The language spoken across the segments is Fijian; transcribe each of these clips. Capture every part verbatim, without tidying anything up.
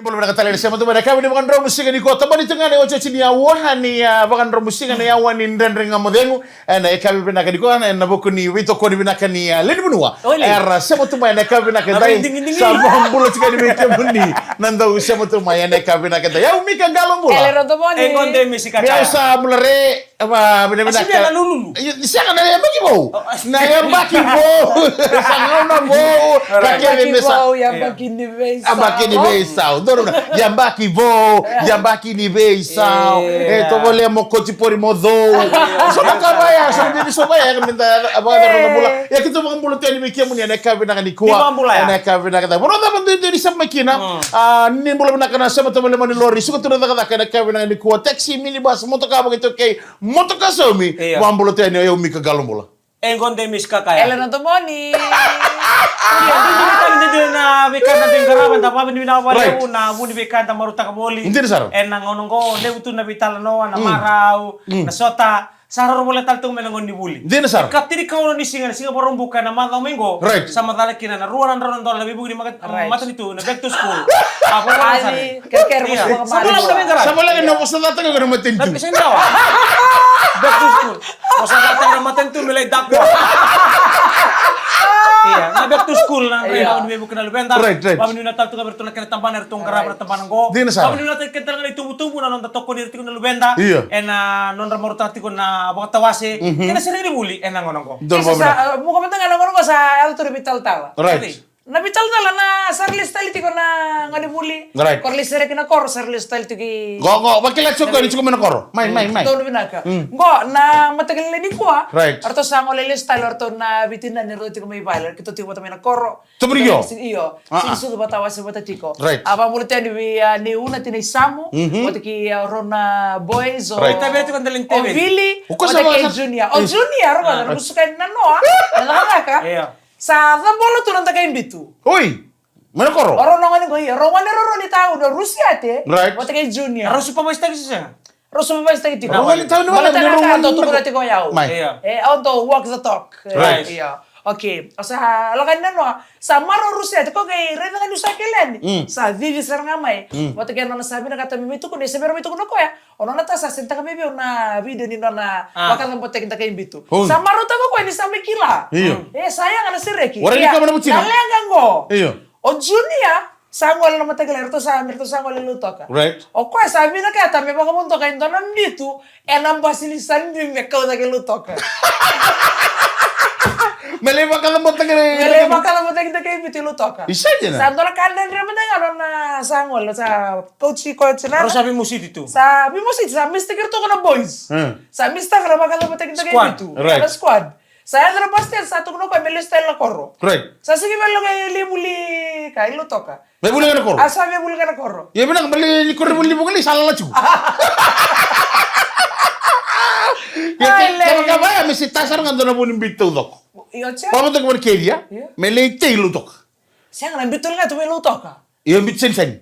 Bula vinaka tale, ni sema tu mai na yakavi ni vakadromu siga nikua, tabani tu ga na iotioti ni aua ni, ah, vakadromu siga, na aua ni Dredre Ga Mo Cegu. Ena yakavi vinaka nikua, ena vuku ni veitokoni vinaka ni, ah, lewe ni vanua. Oi, le. Era sema tu mai ena yakavi vinaka edai. Sa vakabula tiko yani vei kemuni na dau sema tu mai ena yakavi vinaka edai. Au Mika Qalobula. Ele Rodomoni. E gone Misi Kakaya. Au sa bula re. Ava, vina, vina, sega na lululu. Io, sega na yabaki vou. Oh, ah. Na yabaki vou. Sa gauna vou. Ka kece me sa. Yabaki vou, yabaki ni veisau. Yabaki ni veisau. Donu na. Yabaki vou, yabaki ni veisau. E, tovolea mo koti pori mo cou. So na ka vaya, so na bibi so vaya, ka me da, a, vaya, da, bula. Ia keitou vakabula tu yani vei kemuni ena yakavi vinaka nikua. Ni vakabula ya. Ena yakavi vinaka. Vanua cava duidui ni sema mai kina. Mm. A, ni bula vinaka na sema tovolea mo ni lori. Suka tu na cakacaka ena yakavi vinaka nikua. Taxi, minibus, motoka, vakaitaukei. Motoka saumi, io. Vakabula tu yani o yau Mika Qalobula. E gone Misi Kakaya. Ele Rodomoni. Io, didi, didi, didi na veika da dui qarava, da vakavinavinaka vakalevu, right, na vu ni veika da marautaka voli. Dina sara. Ena gauna oqo, levu tu na veitalanoa, na, mm, marau, mm, na sota, sa roro voli tale tu mai na gauna ni vuli. Dina sara. Ka tinikaono ni siga, na siga Vakaraubuka, na macawa mai oqo. Right. Sa macala kina na rua na drau na dola na veivuke ni maka-, right, matanitu, na back to school. A, vou vou sara. Kere, kere, ia. Sa voleka na vosa cata ga na matanitu. Na pese ni dawa. Back to school. Vosa cata ga na matanitu me lai daku. Ia, na back to school na, ia, na veivuke na luveda. Right, right. Vakavinavinaka tale tu ga vei iratou na kena tabana eratou qarava na tabana oqo. Dina sara. Vakavinavinaka tale ga na itubutubu na noda tokoni ira tiko na luveda. Ia. Ena nodra marautaka tiko na vakatawase. Mhm. Kei na sereki ni vuli ena gauna oqo. Donu. Isa, sa, vakavinavinaka na gauna oqo sa yaco tu na veitalatala. Right. Right. Na veitalatala na sa ra lesu tale tiko na gauna ni vuli. Right. Ko ra lesu sereki na koro, sa ra lesu tale tiko i. Qo, qo, vakila tiko ni tiko mai na koro. Mai, mai, mai. Donu vinaka. Mm. Qo, na mataka lailai nikua. Right. Eratou sa gole lesu tale, eratou na veitinani eratou tiko mai vale, eratou tiko vata mai na koro. Tuburi io. Io. Ah, ah. Sigi sucu vata, wase vata tiko. Right. A, vakabula tu yani vei, a, Niu na tina i Samu. Mhm. Vata kei, a, rau na boys, o, right, o Vili, vata kei Junior. O Junior, rau vata, ah, na musuka ni nanoa. Na cakacaka. Io. Sa cabola tu na dakai bitu. Oi! Mai na koro? O rau na gone qo, io. Rau gone rau ni tauni, o Rusiate. Right. Vata kei Junior. Rau supervise-taki se sega? Rau supervise-taki tiko. Rau gone tauni. Baleta na ka dau tukuna tiko o yau. Mai. Io. E, au dau walk the talk. Right. Io. Okay. O sa lako yani nanoa. Sa marau o Rusiate, ko qai raica ga niu sa kele yani. Mm. Sa cici sara ga mai. Mm. Vata kei na nona sa vinakata me mai tukuni, se bera mai tukuna o koya. O nona tasa sa senditaka mai vei au na video ni nona, ah, vakacabotaki dakai bitu. Oi. Sa marautaka o koya ni sa mai kila. Io. E, sa yaga na sereki. Warai ni kama na mutina. Na leqa qo. Io. O Junior, sa gole na mataka lailai, ratou sa, ratou sa gole Lautoka. Right. O koya sa vinakata me vakavodoka e dua na bitu, ena basi ni sa biu me kau cake Lautoka. Me lai vakacabotaki na, me lai vakacabotaki dakai bitu i Lautoka. Isa dina. Sa dua na ka dredre mada ga nona sa gole, sa kauti koya tiko na. Rau sa veimositi tu. Sa veimositi, sa mistake-taki ratou na boys. Hmm. Sa mistake na vakacabotaki dakai bitu. Squad. Right. Na squad. Sa yaco na bus stand, sa tukuna o koya me lesu tale na koro. Right. Sa sega ni via lako i lai vuli ka i Lautoka. Me vuli ga na koro. A sa me vuli ga na koro. Ia vinaka, me lai ni koro vuli vuka lai, sa lala tiko. Ia ke, ke vaka vaya me se tasa sara ga dua na vu ni bitu taucoko. Io, tse. Vavatoki vata kei ria, io, me lai tei Lautoka. Sega, na bitu ga tu mai Lautoka. Io, bitu seniseni.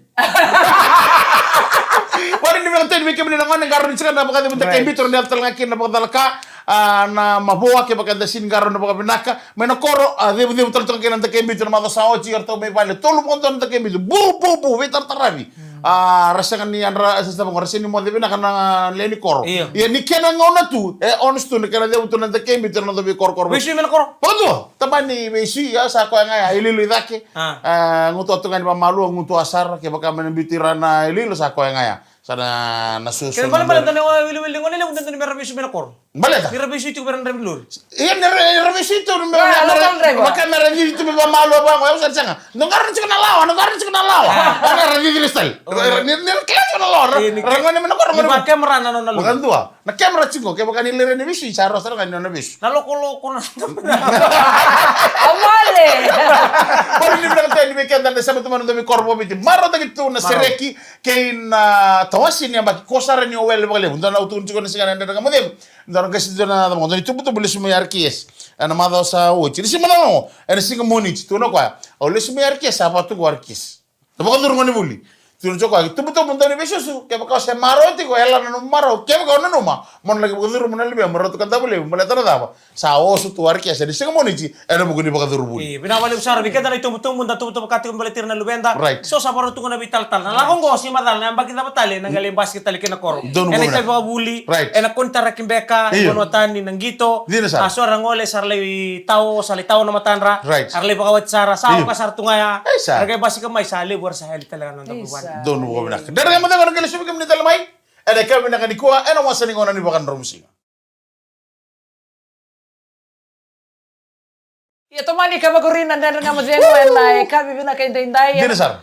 Warai ni vinakata yani vei kemuni na gone, qarauni tiko na vakacegu dakai bitu, right, ni yaco tale ga kina na vakacalaka, a, na mavoa kevaka eda sega ni qarauna vakavinaka. Mai na koro, a, cevucevu tale toka kina na dakai bitu na macawa sa oti, eratou mai vale, tolu vakadua na dakai bitu. Bu, bu, bu, veitarataravi. Mm. A, ra sega ni yadra, sa, sa, ra sega ni moce vinaka na lewe ni koro. Io. Ia ni kena gauna tu, e, honest tu, ni kena cevu tu na dakai bitu, na noda veikorokoro. Veisui mai na koro? Vakadua. Tabani veisui, ia sa koya ga ya, iloilo i cake. A. A, gutuwa tu ga ni vakamalua, gutuwa sara, kevaka me na biuti ira na iloilo sa koya ga ya. Sa na, na susu. Kena ibalebale na dua na iwiliwili ni gone levu, dodonu me ra veisui mai na koro. Baleta? Ni ra veisui tiko me ra draiva lori. Ia, ni ra, ni ra veisui tiko me ra, a, me ra, local driver. Vaka me ra cici tu me vakamalua vaqo, au sa sega. Dou qarauna tiko na lawa, dou qarauna tiko na lawa. A. Era cici lesu tale. O. Era, ni, ni ra kila tiko na lawa, ra, e, ni ra gone mai na koro, ni gone mai. Vakemera na nona luve. Vakadua. Na kemera tiko, kevaka ni lere ni veisui, sa rawa sara ga ni nona vesu. Na lokoloko na. Au vale. Bori ni vinakata yani vei keda na sema tu mai na noda veikoro vakaviti. Marautaki tu na sereki kei na tawase ni yabaki, ko sara ni o wele vakalevu. Dua na au tukuna tiko na siga na Dredre Ga Mo Cegu. Dua na qase, dua na, dua na itubutubu lesu mai R K S. Ena macawa sa oti. Ni siga macawa oqo, ena siga Moniti, tukuna o koya. Au lesu mai R K S, sa vakatuku R K S. Na vakacuru gone vuli. Tukuna tiko, itubutubu dau ni veisusu, kevaka o se marau tiko, e la na nomu marau, kevaka o nanuma mo na laki vakacuruma na luvemu, Ratu Kadavulevu, baleta na cava? Sa oso tu Arakea, sa ni sega mo ni ji ena vuku ni vakacuruvuli. E, vinaka vakalevu sara vei keda na itubutubu da tuvatuvaka tiko me baleti ira na luveda. Right. So sa vakarau tu ga na veitalatala. Na lako oqo se macala na yabaki cava tale na qai lai basika tale kina na koro. Donu. Ena itavi vakavuli, right, ena konitaraki beka, io, vanua tani na qito. Dina sara. A, so era gole sa ra lai tao, sa lai tao na matadra. Right. Era lai vakawati sara, sa, io, oka sara tu ga ya. Isa. Era qai basika mai sa levu era sa yali tale ga na noda, isa, vuvale. Donu vakavinaka. Dredre Ga Mo Cegu na qai lesu vei kemuni tale mai ena yakavi vinaka nikua ena wasa ni gauna ni Vakadromusiga. Ia, tomani ka vakuri na Dredre Ga Mo Cegu ena yakavi vinaka edaidai. Dina sara.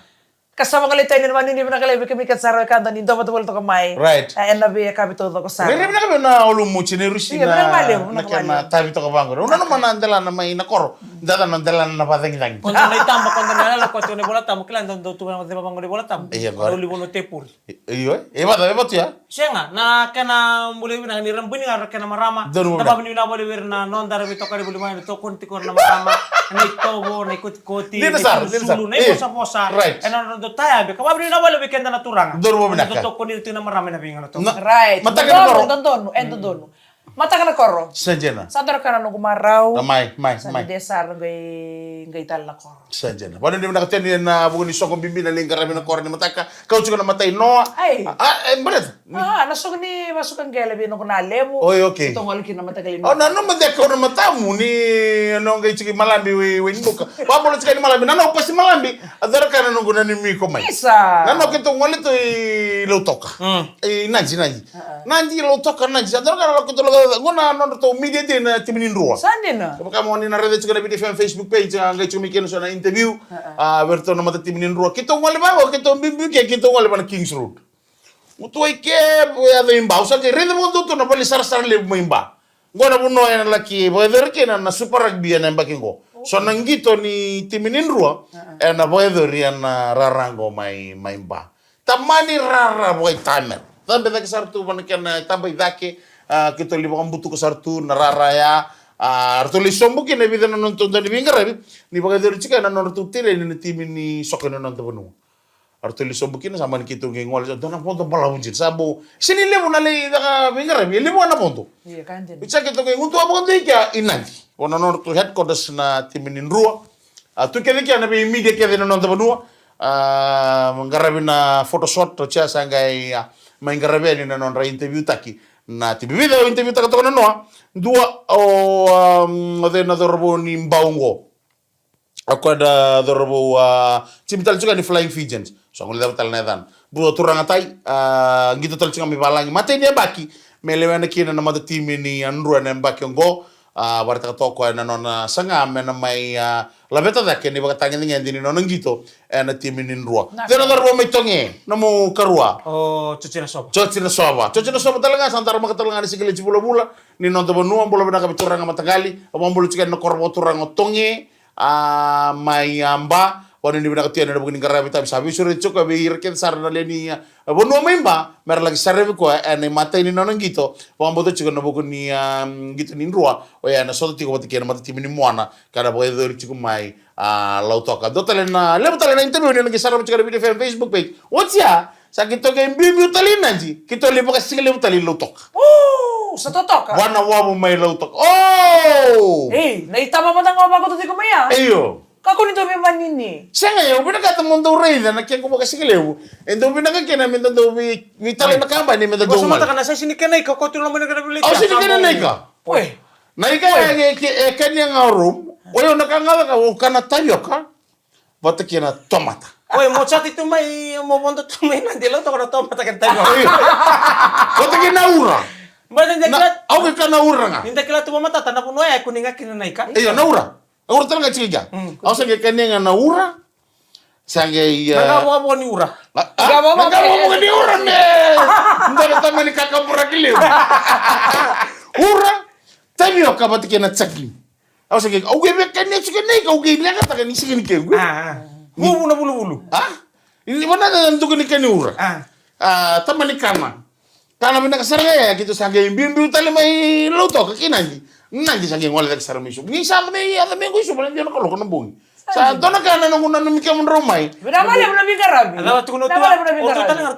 Ka sa vagolei tu yani na vakanuinui vinaka levu vei kemuni kece sara, wekada, ni dua vata voli toka mai. Right. E, ena veiyakavi taucoko sara. Rairai vinaka vei na Olumoji, na Irusi, io, na, vinaka vakalevu, na vinaka kena vakalevu. Tavi toka vaqori. Au nanuma na delana mai na koro, dua na delana na vakacagicagi. Koya dau lai taba, koya dau lai lako tiko na iVolatabu, kila dau, dau tu na ceva vaqori iVolatabu. Ia, qori. Olu vanua tepuri. I-, io, e, e vata, e vata ya. Sega, na kena bula vinaka ni ra buni ga ra kena marama. Donu. Da vavinavinaka voli vei ira na noda ra veitokani voli mai na tokoni tiko na marama, na itovo, na ikotikoti, dina sara, na isulusulu, dina sara, na ivosavosa. Right. Ena nodra dau tayabe. Ka vavinavinaka voli vei keda na turaga. Donu vinaka. Na tokoni tiko na marama ena veigauna toka. Na, right. Mataka ni koro. Dodonu, dodonu, e dodonu. Mataka na koro. Sa dina. Sa dodonu na noqu marau. Na mai, mai, mai. Sa dede sara qai, qai tale na koro. Sa dina. Vakanuinui vinaka tu yani ena vuku ni soqo bibi na lai qaravi na koro ni mataka. Kau tiko na matai noa. Ai. A, a, e, baleta. A, na soqo ni vasuka qele vei noqu na levu. Oi, okay. Keitou gole kina na mataka ni noa. O, nanuma de kau na matamu ni, o na qai tiko i Malabi, wai, Wainibuka. Vabolo tiko ni Malabi. Na noa pasi Malabi. A dua na ka na noqu nanumi iko mai. Isa. Na noa keitou gole tu i Lautoka. Mm. I Nadi, Nadi. A, a. Nadi, Lautoka, Nadi. Sa dua na ka na lako keitou lako, qo na nodratou media day na timi ni Drua. Sa dina. Kevaka mo ni na raica tiko na Viti F M Facebook page, a, qai tiko mai kina so na interview. A, a. A, vei iratou na matatimi ni Drua. Keitou gole vaqo, keitou biubiu ke, keitou gole va na Kings Road. Gutuwai ke, yaco i Ba. Au sa qai raica vakadua tu na vale sarasara levu mai Ba. Qo na vanua ena laki vakayacori kina na Super Rugby ena yabaki qo. So na qito ni timi ni Drua, a, a, ena vakayacori ena rara qo mai, mai Ba. Tamani rara vakaitamera. Cabe cake sara tu va na kena itaba i cake, a, keitou lai vakabutuka sara tu na rara ya, a, ratou lai sobu kina e vica na nodratou dau ni veiqaravi ni vakayacori tiko ena nodratou tireni na timi ni soka ni noda vanua. A ratou lai sobu kina, sa mani keitou qai gole, sa dua na vodo balavu dina, sa bau. Sega ni levu na lai caka veiqaravi, e levu ga na vodo. Ia, ka dina. Sa keitou qai gutuwa vakadua i kea i Nadi. Vo na nodratou headquarters na timi ni Drua. A, tu kece kea na veimedia kece na noda vanua. A, qaravi na photo shoot, o tia sa qai, a, mai qaravi yani na nodra interview taki na timi. Vica au interview taka toka na noa. Dua o, um, o cei na cauravou ni Ba qo. A koya na cauravou, a, timi tale tiko ni Flying Fijians. So, au guilecava tale na yacana. Dua turaga tai, a, qito tale tiko mai valagi. Matai ni yabaki me lewena kina na matatimi ni, a, Drua ena yabaki oqo. A, vakaraitaka toka o koya na nona saga me na mai, a, laveta cake na ivakatagedegede ni nona qito ena timi ni Drua. Na. Dua na cauravou mai Toge, nomu karua. O Joji Nasova. Joji Nasova. Joji Nasova tale ga, sa daramaka tale ga na sikeleti vulavula ni noda vanua. Bula vinaka vei turaga mataqali. Au vakabula tiko ena koro vakaturaga o Toge. A, mai, a, Ba, vakanuinui vinaka tu yani ena vuku ni qaravi tavi sa veisureti tiko vei ira kece sara na lewe ni, a, vanua mai Ba, me ra laki sarevi koya ena imatai ni nona qito, vakabauta tiko na vuku ni, a, qito ni Drua, oya ena sota tiko vata kei na matatimi ni Moana, ka na vakayacori tiko mai, a, Lautoka. Dua tale na, levu tale na interview ni na qai sarava tiko na Viti F M Facebook page. Oti ya, sa keitou qai biubiu tale i Nadi, keitou lai vakasigalevu tale i Lautoka. O, sa totoka. Vua na wavu mai Lautoka. O! Ei, na itaba mada ga o vakoto tiko mai ya. Io. Kakua ni dau veivanini. Sega, au vinakata mo dau raica na kequ vakasigalevu. E dau vinaka kina me dau vei, veitalanoa kabani me dau gole. Au sa mataka na saisi ni kena ika, ko tu loma ni kena village. Au saisi ni kena ika. Oi. Na ika e, e, e kania ga o Rome. Oi, au na ka ga, au kana tavioka vata kei na tomata. Oi, mo cati tu mai, mo vodo tu mai Nadi, Lautoka na tomata kei na tavioka. Vata kei na ura. Baleta ni da kila, au qai kana ura ga. Ni da kila tu vakamatata na vanua e kune ga kina na ika. Io, na ura. Ura tale ga tiko i kea. Mm. Au sa qai kania ga na ura. Sa qai, e, na ka vakavo ni ura. A, a, na ka vakavo ni ura me. Dua na tamani kakaburaki levu. Ura, tavioka vata kei na chutney. Au sa qai, au qai via kania tiko na ika, au qai leqataka ni sega ni kequ. A, a. Vuvu na vuluvulu. A? Ni vanua na duka ni kania ura. A. A, tamani kana. Kana vinaka sara ga ya, keitou sa qai biubiu tale mai Lautoka ki Nadi. Nadi sa qai gole cake sara mai Suva. Ni sa mai yaco mai qo i Suva, na ciwa na kaloko na bogi. Sa dua na ka na noqu nanumi kemudrau mai. Vinaka vakalevu na veiqaravi. Vinaka vakalevu na veiqaravi.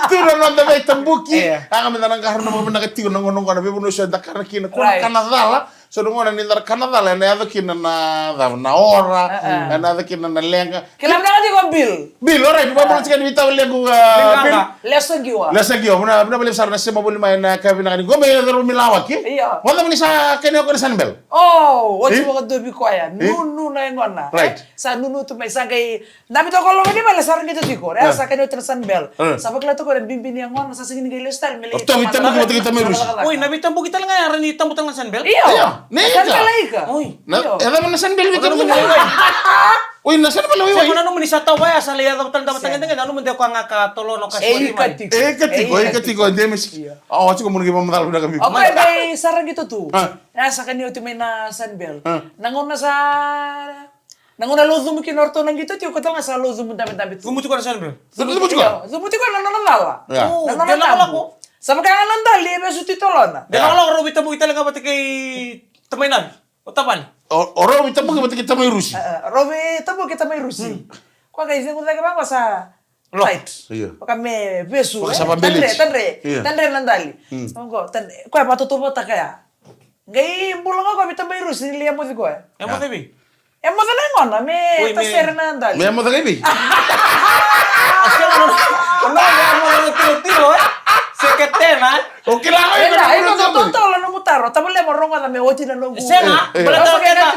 Tu na noda veitabuki. Ia. Aga me da na qara na vakavinaka tiko na gauna oqo na veivanua so eda kana kina. Ko na kana cala. So na gauna ni da kana cala ena yaco kina na cava, na ora. Ena yaco kina na leqa. Kila vinaka tiko Bill. Bill, alright, vabula tiko ni vitawa lequ, ah, Bill. Lesagiwa. Lesagiwa, vuna, vuna vale sara na sema voli mai na ka vinaka ni qo me yacova mi lawaki. Io. Vada mani sa kania ko na Sunbell. Oh, oti vakadovi koya. Nunu na yagona. Right. Sa nunu tu mai sa qai. Na vita ko loga ni vale sa raqita tiko. Sa kania oti na Sunbell. Sa vakila tiko na bibi ni yagona sa sigi ni qai lesu tale me lai. Oi, na vitabuki tale ga era ni tabu tale ga Sunbell. Io. Io. Ni Sunbell ika. Oi. Na, e cava na Sunbell vitabuki? Oi, na sara vale, oi, oi. Sega, nanuma ni sa tawaya sa lai yaco tale dava tagedegede, nanuma de koya ga ka tolono ka soli mai. E ika tiko, e ika tiko, e ika tiko, e demesi. Io. O, tiko mo na qai vamacala vinaka vei. O koya qai sara qito tu. A. E sa kania oti mai na Sunbell. A. Na gauna sa, na gauna laucumu kina o ratou na qito tiko, koya tale ga sa laucumu dabedabe tu. Cumu tiko na Sunbell. Cumu tiko. Io, cumu tiko na nona cala. Ia. O, na nona tabu. Sa vaka ga na dali e vesu titolona. Ia. Dela lako rau veitabuki tale ga vata kei tamai Navi. O tavale. O, o rau veitabuki vata kei tamai Rusi. A, a, rau veitabuki kei tamai Rusi. Hmm. Koya qai cegu cake vaqo sa tight. Io. Vaka me vesu, vaka sa vabeleti. Tadre, tadre, io, tadre na dali. Hmm. Oqo, tadre, koya vakatotovotaka ya. Qai bula ga koya vei tamai Rusi ni lai yamoci koya. Yamoci vei? Yamoci na yagona, me tasere na dali. Me yamoci ga i vei? A sega, no, no, me yamoci na tilotilo, e? Seketena, e? O kila ga iko na, iko na totolo na nomu taro. Tavale mo rogoca me oti na noqu. Sega, e, e, baleta o keda,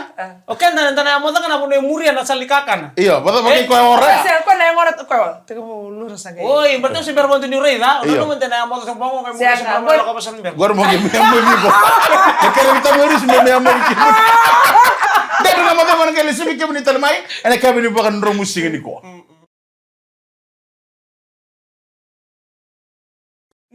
o keda eda na yamoca ga na vanua e muria na sala ni kakana. Io, vata vata, e? Koya ora. Sega, koya na yagona, koya. Teka mo lura sa qai. Oi, baleta o se bera mo dau ni raica, o nanuma de na yamoca sa bau mo qai muria sa bau mo lako vasa na bera. Qori mo qai me yamoci iko. Na kere vei tamai Rusi me me yamoci iko. Dredre na moce mo na qai lesu vei kemuni tale mai, ena yakavi ni Vakadromu siga nikua.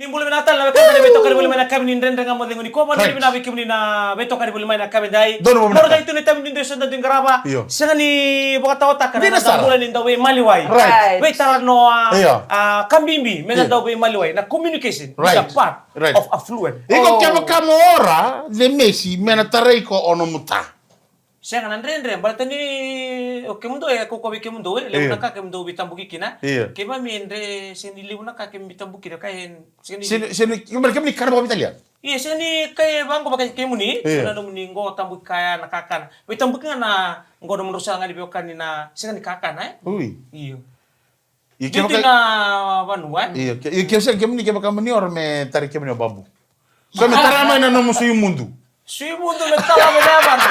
Ni bula vinaka tale na wekada na veitokani voli mai na yakavi ni Dredre Ga Mo Cegu nikua. Right. Ni bula vinaka vei kemuni na veitokani voli mai na yakavi dai. Donu mo vinaka. Mora ga i tu na itavi ni dui soda dui qarava. Io. Sega ni vakatawataka na noda bula ni dau veimaliwai. Right. Veitalanoa, io, a, kabibi me na dau veimaliwai. Na communication is a part of a fluent. Iko kevaka mo ora, the mesi, me na tarai iko o nomu ta. Sega na dredre, baleta ni o kemudou e kaukaua vei kemudou, e levu na ka kemudou veitabuki kina. Io. Keimami e dre, sega ni levu na ka keimami veitabuki kina, ka e, sega ni, sega ni, sega ni, kemuni kana vakaveitalia. Io, sega ni kai vaqo vaka kemuni, io, na nomuni qo tabuki kaya na kakana. Veitabuki ga na qo nomudrau sala ga ni veiwekani na sega ni kakana, e? Ui. Io. Io, kevaka na vanua, e? Io, ke, io, ke, sega, kemuni kevaka mani ora me tari kemuni o Babu. Koya me tara mai na nomu sui mudu. Sui mudu me tala mai na yavana.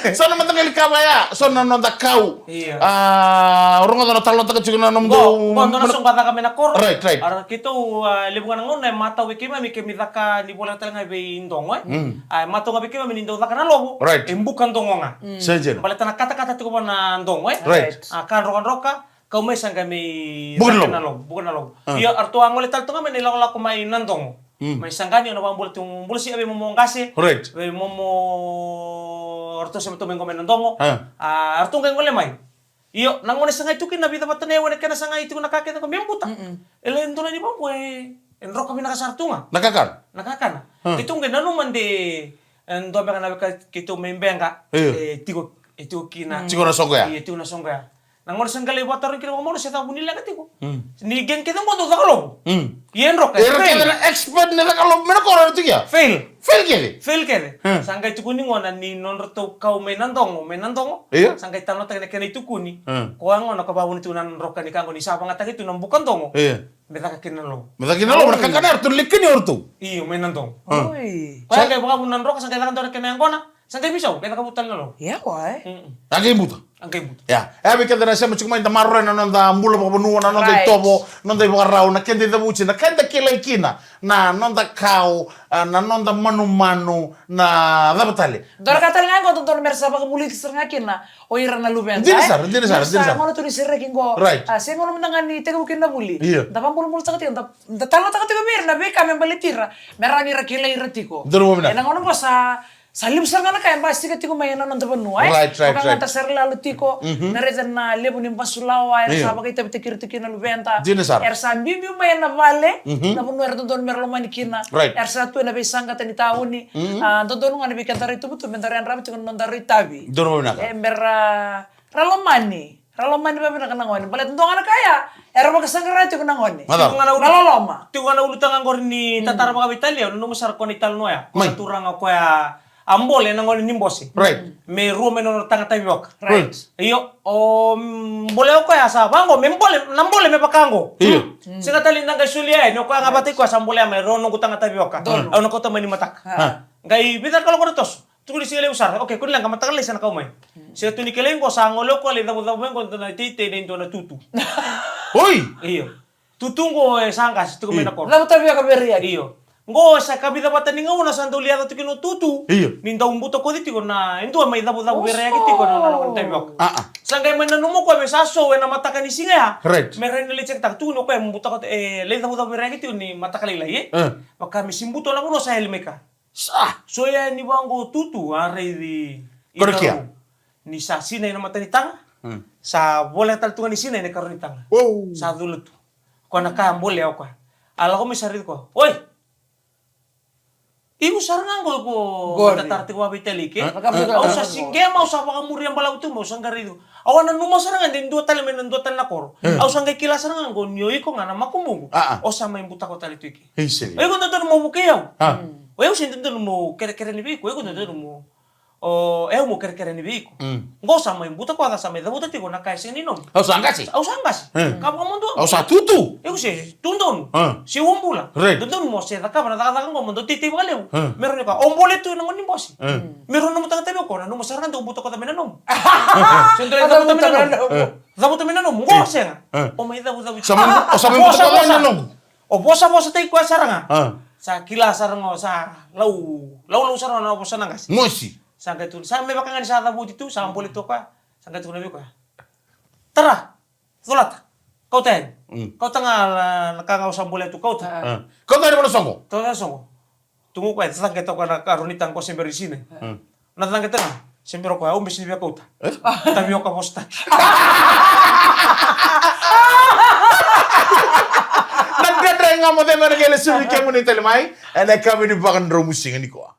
So na mataqali ka vaya, so na noda kau. Io. A, rogoca na talanoataka tiko na nomudou. Qo, qo dua na soqo a caka mai na koro. Right, right. A, keitou, a, levu ga na gauna e matau vei keimami, keimami caka ni voleka tale ga vei dogo, e. Mm. A, e matau ga vei keimami ni dau caka na lovo. Right. E buka dogo ga. Mm. Sega. Baleta na katakata tiko vua na dogo, e. Right. A, ka drokadroka. Kau mai sa qai mai buka na lovo. Buka na lovo. A. Ia, eratou a gole tale tu ga mai na ilakolako mai Nadogo. Mm. Mai Saqani, au na vakabula tu, bula si a vei momo qase. Right. Vei momo, eratou se matou mai qo mai Nadogo. A. A, eratou qai gole mai. Io, na gone sa qai tu kina na vica vata na yaua na kena sa qai tiko na ka kece qo me buta. Mm-mm. E lai dua na ni vaqo e, e droka vinaka sara tu ga. Na kakana? Na kakana. A. Keitou qai nanuma de, e, dua beka na weka keitou mai Beqa. Io. E, tiko, e tiko kina. Mm. Tiko na soqo ya. Io, tiko na soqo ya. Na gone sa qai lai vakatarogi kina vakamalua se cava vuni leqa tiko. Mm. Ni gang kece qo dau caka lovo. Mm. Ia e droka, e train. Era kece na expert ni caka lovo mai na koro era tiko ya. Fail. Fail kece. Fail kece. Hmm. Sa qai tukuni gona ni nodratou kau mai Nadogo, mai Nadogo. Io. Sa qai talanoataki na kena itukuni. Hmm. Koya gona ko vavuna tiko na droka ni ka qo ni sa vagataki tu na buka dogo. Io. Me caka kina na lovo. Me caka kina na lovo, na kakana eratou lai kania o ratou. Io, mai Nadogo. Hmm. Oi. Koya qai vakavuna na droka, sa qai caka dua na kena yaqona. Sa qai misau, qai caka vuta tale na lovo. Ia, koya, e? Mm-mm. A qai buta. A qai buta. Ia. E, vei keda na sema tiko mai, da maroroya na noda bula vakavanua, na noda itovo, noda ivakarau, na keda icavuti, na keda kilai kina, na noda kau, a, na noda manumanu, na cava tale. Dua na ka tale ga qo, dodonu mera sa vakavulici sara ga kina o ira na luveda, e? Dina sara, dina sara, dina sara. Gona tu ni sereki qo. Right. A, se gona mada ga ni tekivu kina na vuli. Ia. Da vakabulabulataka tiko, da, da talanoataka tiko vei ira na veika me baleti ira, me rawa ni ra kilai ira tiko. Donu vinaka. E, na gona qo sa Sa levu sara ga na ka e basika tiko mai ena noda vanua, e? Right, right, right. Vaka ga da sa ra lalo tiko, mhm, na raica na levu ni basulawa era, io, sa vakaitavitaki ira tiko kina na luveda. Dina sara. Era sa biubiu mai ena vale, mhm, na vanua era dodonu mera lomani kina. Right. Era sa tu ena veisaqata ni tauni. Mhm. A, dodonu ga na veikeda ra itubutubu me da ra yadrava tiko na noda ra itavi. Dodonu vinaka. E, mera ra lomani. Ra lomani vakavinaka na gone. Baleta dua ga na ka ya, era vakasaqara tiko na gone. Macala. Tiko ga na ulu-, ra loloma. Tiko ga na ulutaga qori ni, mm, tatara vakaveitalia, au nanuma sara ko na italanoa ya. Ko na, mai, turaga koya a bole na gone ni bose. Right. Me rua mai na nona taga tavioka. Right. Right. Io, o, mm, bole o koya sa vaqo, me bole, na bole me vaka qo. Io. Mm. Sega tale ni da qai solia yani, o koya ga vata i koya sa bolea mai rua noqu taga tavioka. Donu. Au na kauta mai ni mataka. Ah. Qai vica na kaloko na toso. Tukuni siga levu sara. Okay, kua ni leqa, mataka lailai sa na kau mai. Mm. Sega tu ni kilai qo, sa gole o koya lai cavucavu mai qo dua na teitei nei dua na tutu. Oi! Io. Tutu qo e sa qase, tiko mai na koro. Cavu tavioka vei ira. Io. Qo sa ka vica vata ni gauna sa dau lai yaco tiko kina o tutu. Io. Ni dau butakoci tiko na, e dua mai cavucavu vei ira yaki tiko na, na, na tavioka. Ah, ah. Sa qai mai nanuma o koya me sa sou ena mataka ni siga ya. Right. Me rai ni lai cekitaka, tukuni o koya me butakoci, e, lai cavucavu vei ira yaki tiko ni mataka lailai, e? Eh. Vaka me sibuto na vanua sa yali mai ka. Sa. So ya ni vaqo tutu, a raici. Korokia. Ni sa sinai na mata ni taga. Hmm. Sa voleka tale tu ga ni sinai na ikarua ni taga. Wow. Sa cula tu. Koya na ka a bolea o koya. A lako mai sa raici koya. Oi! Iko sara ga qo, qo, qori. Tatara tiko vakaveitalia ke. Eh? Au sa siqema, au sa vakamuria balavu tu, au sa qai raici. Au a nanuma sara ga de dua tale mai na dua tale na koro. Eh. Au sa qai kila sara ga qo ni o iko ga na makubuqu. Ah, ah. O sa mai butako tale tu i ke. Ei, sega. O iko dodonu mo vukei au. Ah. O yau se dodonu mo kerekere ni vei iko, o iko dodonu mo, o, e au mo kerekere ni vei iko. Mm. Qo sa mai butakoca, sa mai cavuta tiko na ka e sega ni nomu. Au sa qase. Au sa qase. Mm. Ka vakamuduo. Au sa tutu. Iko se tu donu. Mm. Se ua bula. Right. Dodonu mo se cakava na cakacaka qo mo dau teitei vakalevu. Mm. Me rawa ni ka o bole tu na gone ni bose. Mm. Me rau nomu taga tavioka, o nanuma sara ga dau butakoca me na nomu. Se dau cavuta me na nomu. Mm. Cavuta me na nomu. Qo sega. Mm. O mai cavucavu. Sa mai, o sa mai butakoca me na nomu. O vosavosataki koya sara ga. Ah. Sa kila sara ga, sa lau, laulau sara ga na vosa na qase. Mosi. Sa qai tu, sa me vaka ga ni sa cavuti tu, sa bole tu o koya. Sa qai tukuna vei koya. Tara, colata. Kauta yani. Mm. Kauta ga na, na ka ga au sa bolea tu, kauta. Ah. Kauta yani vua na soqo. Kauta na soqo. Tugu koya, caqeta koya na karua ni taga ko se bera ni sinai. Mm. Na caqeta ga, se bera koya, au bese ni via kauta. Eh? Tavioka vosataki. Na Dredre Ga Mo Cegu ena qai lesu vei kemuni tale mai ena yakavi ni Vakaraubuka siga nikua.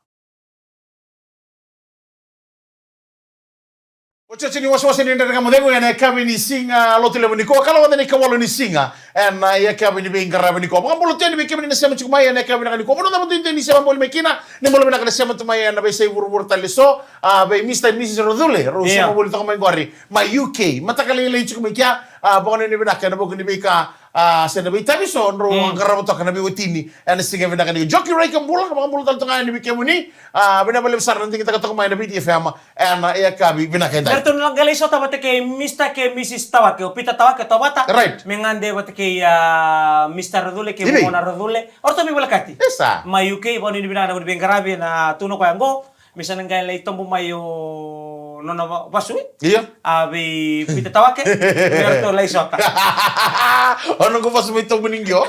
Otioti ni wasewase ni Dredre Ga Mo Cegu ena yakavi ni siga Lotulevu nikua, ka lako na ikawalu ni siga ena yakavi ni veiqaravi nikua. Vakabula tu yani vei kemuni na sema tiko mai ena yakavi vinaka nikua. Vanua cava duidui ni sema voli mai kina, ni bula vinaka na sema tu mai ena veiyasai vuravura tale eso. A, vei Mister and Missus Racule, rau sema voli toka mai qori mai U K. Mataka lailai tiko mai kea, a, vakanuinui vinaka ena vuku ni veika, a, se na veitavi eso drau qarava toka na veiwatini ena siga vinaka ni. Joki Rai, ka bula, vakabula tale toka yani vei kemuni. A, vinaka vakalevu sara na digitaka toka mai na Viti F M ena yakavi vinaka edai. Eratou na qai lai sota vata kei Mister kei Missus Tawake, o Peter Tawake, Tovata. Right. Me gade vata kei, a, Mister Racule kei Mona Racule. Oratou veivolekati. Isa. Mai U K, vakanuinui vinaka na veiqaravi ena tuna koya qo. Me sa na qai lai tobo mai o nona va-, vasu, e? Io. A, vei Peter Tawake, me ratou lai sota. O noqu vasu mai tobo ni qio.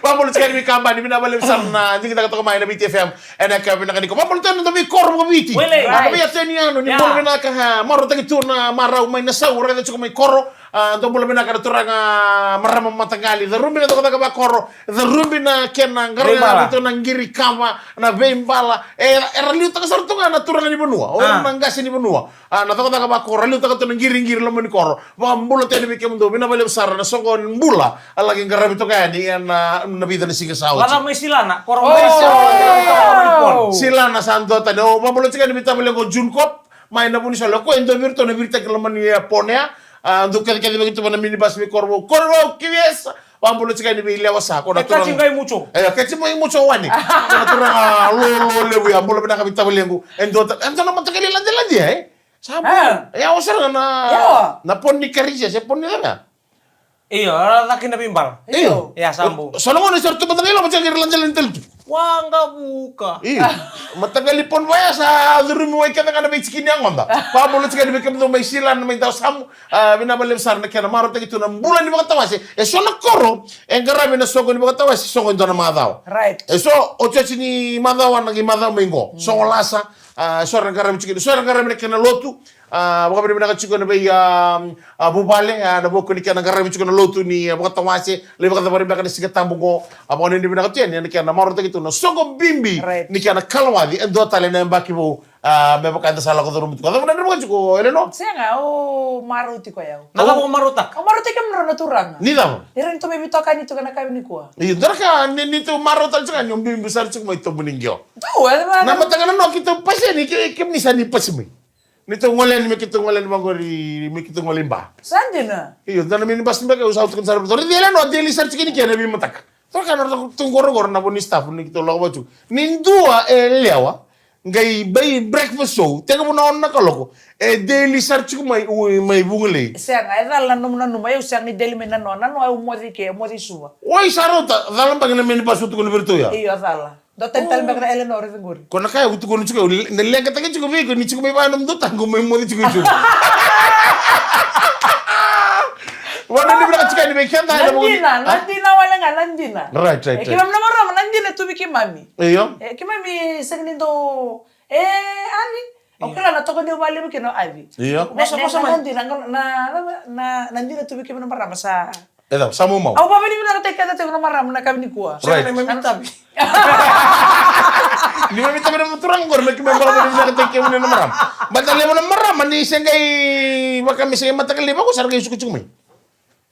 Vakabula tiko yani vei kabani, vinaka vakalevu sara na digitaka toka mai na Viti F M ena yakavi vinaka nikua. Vakabula tale na noda veikoro vakaviti. Wele. Na veiyatu ni yanu, ni bula vinaka, ha, marautaki tu na marau mai Nasau, raica tiko mai koro. A, dou bula vinaka na turaga, marama, mataqali. Carubi na cakacaka vakoro, carubi na kena qaravi tu na qiri kava, na veibala. E, era liutaka sara tu ga na turaga ni vanua, o ira na qase ni vanua. A, na cakacaka vakoro, era liutaka tu na qiriqiri loma ni koro. Vakabula tu yani vei kemudou, vinaka vakalevu sara na soqo ni bula a laki qaravi toka yani ena, na vica na siga sa oti. Lala mai Silana, koro mai Silana. Silana sa dua tani, o, vakabula tiko yani vei tavalequ o June Cop. Mai na Vunisolo, o koya e dua vei iratou na viritaki loma ni, e, Pone ya. A, dau kacikaci vei keitou na minibus vei Korovou. Korovou, Kiwesa. Vakabula tiko yani vei Lewa Sa, ko na turaga. E, kati mai Muco. E, kati mai Muco wani. Ko na turaga lolo levu ya, bula vinaka vei tavalequ. E dua ta-, e dua na mataqali ladelade, e? Sa bula. E, yawa sara ga na, na Pone ni Karisia, se Pone ni cava? Io, era caka kina veibala. Io. Ia, sa bau. So na gauna sa ra tu mada ga i loma, sa ra lade lai tale tu. Waqavuka. Io. Mataqali Ponovaya sa curumi wai kece ga na veitikini yagoda. Vakabula tiko yani vei kemudou mai Sila, na mai Dawasamu. A, vinaka vakalevu sara na kena marautaki tu na bula ni vakatawase. E so na koro e qaravi na soqo ni vakatawase, soqo e dua na macawa. Right. E so otioti ni macawa na qai macawa mai qo. Soqo lasa. A, so era qaravi tiko, so era qaravi na kena lotu. A, vakavinavinaka tiko na vei, a, a, vuvale, a, na vuku ni kena qaravi tiko na lotu ni, a, vakatawase, lai vakacavari beka na Siga Tabu qo. A, vakanuinui vinaka tu yani, ena kena marautaki tu na soqo bibi, right, ni kena kalawaci, e dua tale na yabaki vou, a, me vaka eda sa lako curuma tiko. A cava na dredre vaka tiko, Eleno? Sega, au marau tiko o yau. Na cava o marautaka? Au marautaki kemudrau na turaga. Ni cava? Ni rawa ni tou mai veitokani tiko ena yakavi nikua. Io, dua na ka ni, ni tou marau tale tiko ga ni o biubiu sara tiko mai Tobu ni Qio. Tou, e, na mataka na noa keitou pasi yani, ke, kemuni sa ni pasi mai. Ni tou gole yani me keitou gole yani vaqori, me keitou gole i Ba. Sa dina. Io, dua na minibus beka au sa tukuna sara vei iratou. Raici Eleno, a daily sara tiko ni kena veimataka. Tou ka na ratou tu qoroqoro na vo ni staff ni keitou lako vata tu. Ni dua e lewa, qai bai breakfast show, tekivu na ono na kaloko. E daily sara tiko mai, ui, mai Vugalei. Sega, e cala na nomu nanuma, au sega ni daily mai nanoa, nanoa au moce i ke, au moce i Suva. Oi, sa rauta, cala beka na minibus au tukuna vei iratou ya. Io, cala. Dua tani tale beka na Eleanor e veqori. Ko na ka ya au tukuna tiko, na leqataki tiko vei iko, ni tiko mai vaya nomudou taqo mai moce tiko i Suva. Vakanuinui vinaka tiko yani vei keda, na dina, na dina wale ga, na dina. Right, right, right. E keimami na marama, na dina tu vei keimami. Io. E keimami sega ni dau, e, ani. Au kila na toka niu vakalevu kina o Avi. Io. Na, na, na dina, na, na, na, na dina tu vei keimami na marama sa. E cava, sa maumau. Au vakavinavinakataki keda tiko na marama na yakavi nikua. Right. Sega ni mai mitavi. Ni mai mitavi na turaga qori, me keimami vakavinavinakataki kemuni na marama. Baleta levu na marama ni se qai vaka me se qai mataka laivi vaka sa ra qai suka tiko mai.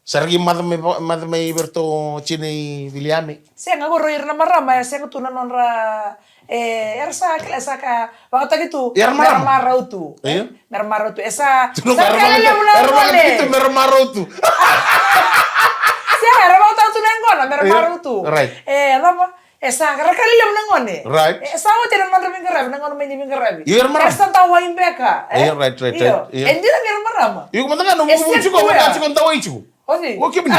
Sa ra qai maca mai, maca mai vei iratou o Jina i Viliame. Sega, qori ira na marama, e sega tu na nodra, e, era sa kila, sa ka vakataki tu, era marama. Mera marau tu. Io. Mera marau tu. E sa, sa ka levu na gone. Era marau tu. Sega, era vakatau tu na yaqona, mera marau tu. Right. E, cava? E sa, ra ka levu na gone. Right. E sa oti na nodra veiqaravi, na gauna mai ni veiqaravi. Io, era marama. Era sa dawai beka, e? Io, right, right, right. Io. E dina ni ra marama. Io, ko mada ga na vuvu tiko, mada tiko dawai tiko. Oti. O kemuni.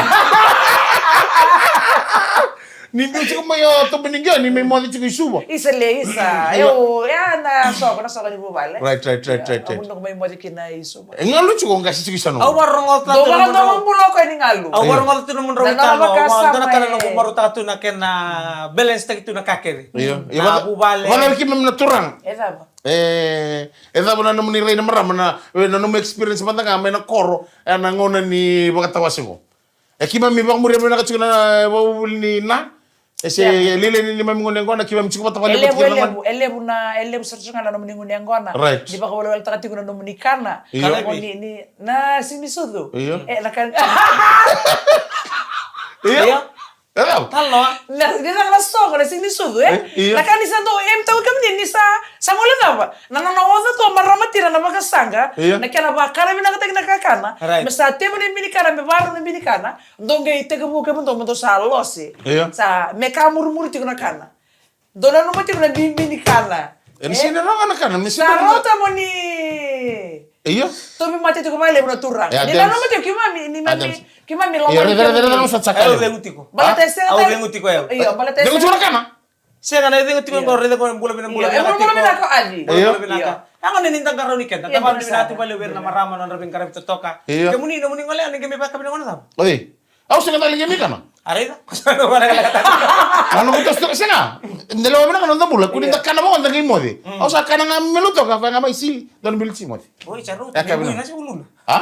Ni biu tiko mai o Tobu ni Qio, ni mai moce tiko i Suva. Isa le, isa. Io. Io, ya na soqo, na soqo ni vuvale. Right, right, right, right, right. Au mai moce kina i Suva. E galu tiko, qase tiko i Sanogo. Au vakarogoca tu na nomudrau. Dou vakarogoca bula o koya ni galu. Au vakarogoca tu na nomudrau. Na nomu vakasama. Dua na ka na noqu marautaka tu na kena balance taki tu na ka kece. Io. Na vuvale. Vakarogoca keimami na turaga. E cava? E, e cava na nomuni rai na marama na, e, na nomu experience mada ga mai na koro, e, na gauna ni vakatawase qo. E keimami vakamuria vinaka tiko na, e, vakavuvuli ni na. E se, e, lele ni neimami gone yaqona, keimami tiko vata vakalevu. E levu, e levu, e levu na, e levu sara tiko ga na nomuni gone yaqona. Right. Ni vakavalawalataka tiko na nomuni kana. Io. Kana ni, ni, na sega ni sucu. Io. E, na kana. Io. Io. E cava? Taloa. Na, ni caka na soqo, na sega ni sucu, e? E, io. Na ka ni sa dau, e, tawa kemuni ni sa, sa gole cava? Na nona oca tu o marama tira na vakasaqa, io, na kena vakana vinakataki na kakana, right, me sa tevu na binikana, me varau na binikana, dou qai tekivu kemudou, mo dou sa lose. Io. Sa, me ka murimuri tiko na kana. Dou nanuma tiko na bibi ni kana. E, ni sega ni rogo na kana, me sa rauta mo ni. Io. Tauvimate tiko vakalevu na turaga. Ni nanuma tiko keimami, ni mami, keimami loma ni keimami. Io, raica, raica, raica, raica, sa caka. Au cegu tiko. Baleta e sega. Au cegu tiko au. Io, baleta e sega. Cegu tiko na kana? Sega, na cegu tiko qo, raica qo, bula vinaka, bula vinaka tiko. Bula vinaka o Avi. Bula vinaka. Io. Au gone ni da qarauni keda. Io, da vakanuinui vinaka vakalevu vei ira na marama na nodra veiqaravi totoka. Io. Kemuni, nomuni gole yani, qai mai vakavinavinaka na cava? Oi. Au sega tale ga ni kana. A raica. Au na kuta sega. Da lewa vinaka na noda bula. Kua ni da kana vaka da qai moce. Au sa kana ga me lotu ka vaka ga mai Sili. Dua na biliti moce. Oi, sa rauta. E ka vinaka. Na se uluna. A?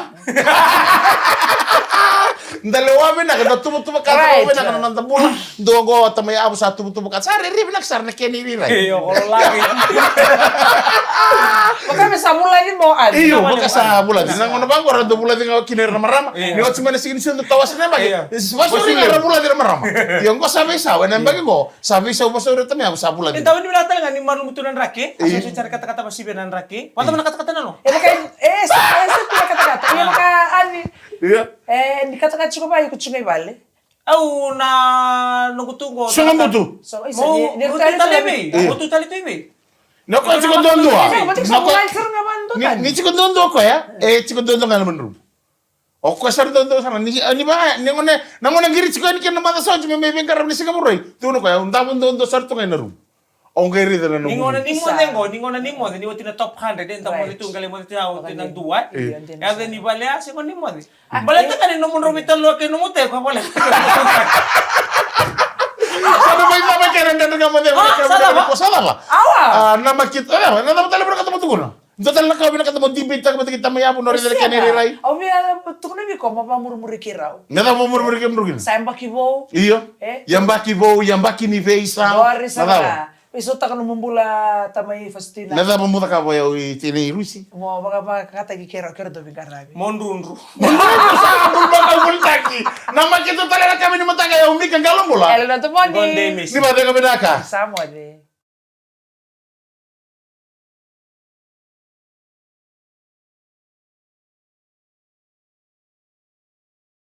Da lewa vinaka, da tuvatuva ka, da lewa vinaka na noda bula. Dua qo tamai yavu sa tuvatuva ka. Sa rairai vinaka sara na kena irairai. Io, ko laki. Vaka me sa vulaci mo a. Io, vaka sa vulaci. Na gauna vaqo ra dau vulaci ga kina ira na marama. Io. Ni oti mai na siga ni sucu, tawase na yabaki. Io. Vakasauri ga ra vulaci na marama. Io, qo sa veisau, ena yabaki qo. Sa veisau, vakasauri tamai yavu sa vulaci. E dau ni vinaka tale ga ni malumu tu na draki. Io. A sa soti sara katakata vasivi na draki. Vata na katakata na no. E vaka, e, e, e, sa tu na katakata. Io, vaka ani. Io. E, ni katakata tiko vaka iko tiko i vale. Au na noqu tu qo. Sogo butu. Mo, ni, ni, mo tu tale vei. Io. Mo tu tale tu i vei. Na koya tiko duadua. Ni, ni tiko duadua koya. E tiko duadua ga na manrubu. O koya sara duadua sara ni, ni va, ni gone, na gone qiri tiko yani kina na maca sa oti me mai veiqaravi ni siga Vakarauwai. Tukuna o koya, au davo duadua sara tu ga ena rumu. Au qai raica na nomu rumu. Ni gone ni moce qo, ni gone ni moce, ni oti na top hundred, e da moce tu, qai lai moce tu, au oti na dua. Yaca ni vale a se gone ni moce. Baleta ga ni nomudrau veitalanoa kei nomu teko, baleta. Sa na mai cava kena dredre ga moce, sa cava? Awa. Na makita, na cava tale vinakata mo tukuna? Dua tale na ka vinakata mo debate-taka vata kei tamai yavu, na raica kena irairai. Au via tukuna vei iko mo vamurimuri keirau. Na cava vamurimuri keimudou kina? Sa yabaki vou. Io. Yabaki vou, yabaki ni veisau. Na cava? Veisautaka nomu bula tamai Fasitina. Na cava mo cakava o yau i tinai Rusi? Mo vakavakataki keirau, keirau dau veiqaravi. Mo drudru. Mo drudru sa bulu vakavulitaki. Na makita tale na ka vei ni mataka yau Mika Qalobula. Ela na tomoni. Ni vacega vinaka. Sa moce.